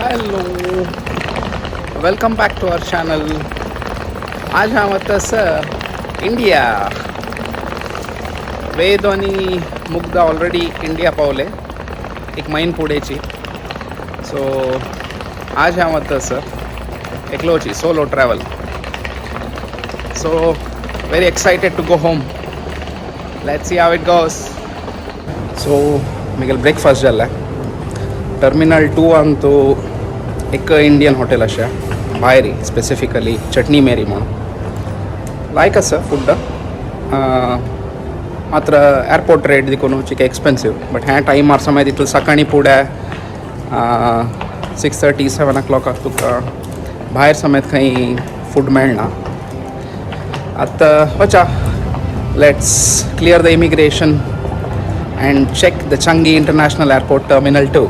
Hello, welcome back to our channel. आज हांव वता इंडिया. वेद आनी मुग्धा ऑलरेडी इंडिया पावले एक म्हयन फुडेंची. सो आज हांव वता एकलोची solo travel. So very excited to go home. Let's see how it goes. So म्हगेलें ब्रेकफास्ट जालें. टर्मिनल 2 अंतू एक इंडियन हॉटेल आसा भायर, स्पेसिफिकली चटणी मेरी म्हणून. लायक आसा फूड, मात्र एअरपोर्ट रेट देखून चिके एक्सपेन्सिव. बट ह्या टायमार समय तितून सकाळी फुडें 6:30 7 ओ क्लॉकाक तुका भायर समेत खंय फूड मेळना. आतां वचा, let's clear the immigration and check the Changi International Airport Terminal 2.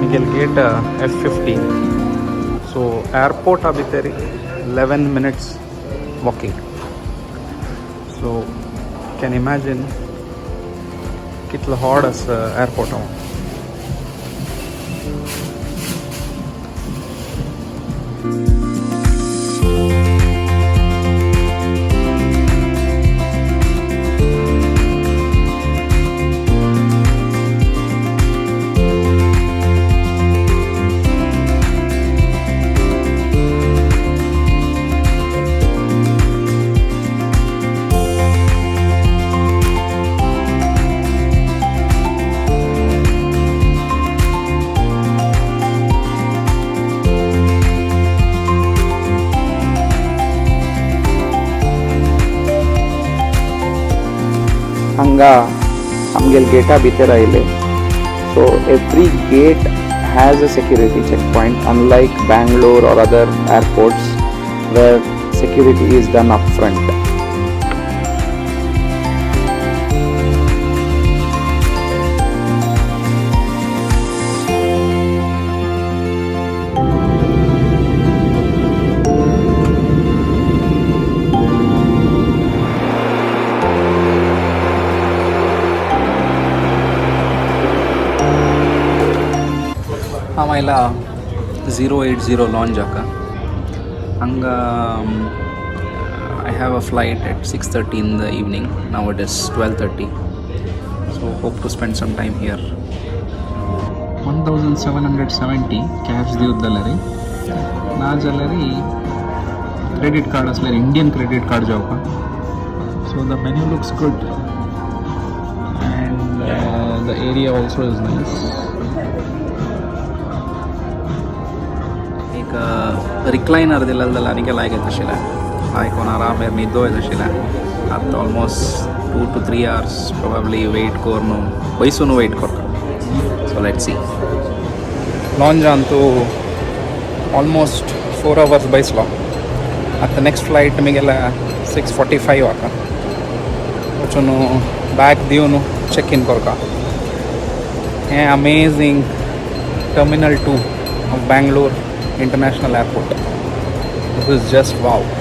Miguel gate F15. So airport भितर 11 minutes walking. So can imagine कितलो व्हड आसा एअरपोर्ट हो. हांगा आमगेले गेटा भितर आयले. So every gate has a security check point, unlike Bangalore or other airports where security is done up front. हांव आयला 080 लॉंजाका. हांगा I have a flight at 6:30 in the evening. Now it is 12:30, so hope to spend some time here. 1770 cash दिवत जाल्यार, ना जाल्यार credit card आसल्यार Indian credit card जावपा. So the menu looks good and the area also is nice. एक recliner दिलेलं जाल्यार आनी लायक येता आशिल्लें, आयकोन आराम न्हिदो येता आशिल्लें. आतां almost 2 to 3 hours probably wait करून बैसून वेट करता. So let see. लॉंजान तूं ऑलमोस्ट 4 अवर्स बैसलो. आतां नेक्स्ट फ्लायट म्हगेले 6:45 आहा. वचून बॅग दिवन चॅक इन करता. हें amazing. Terminal 2 of Bangalore International Airport. This is just wow.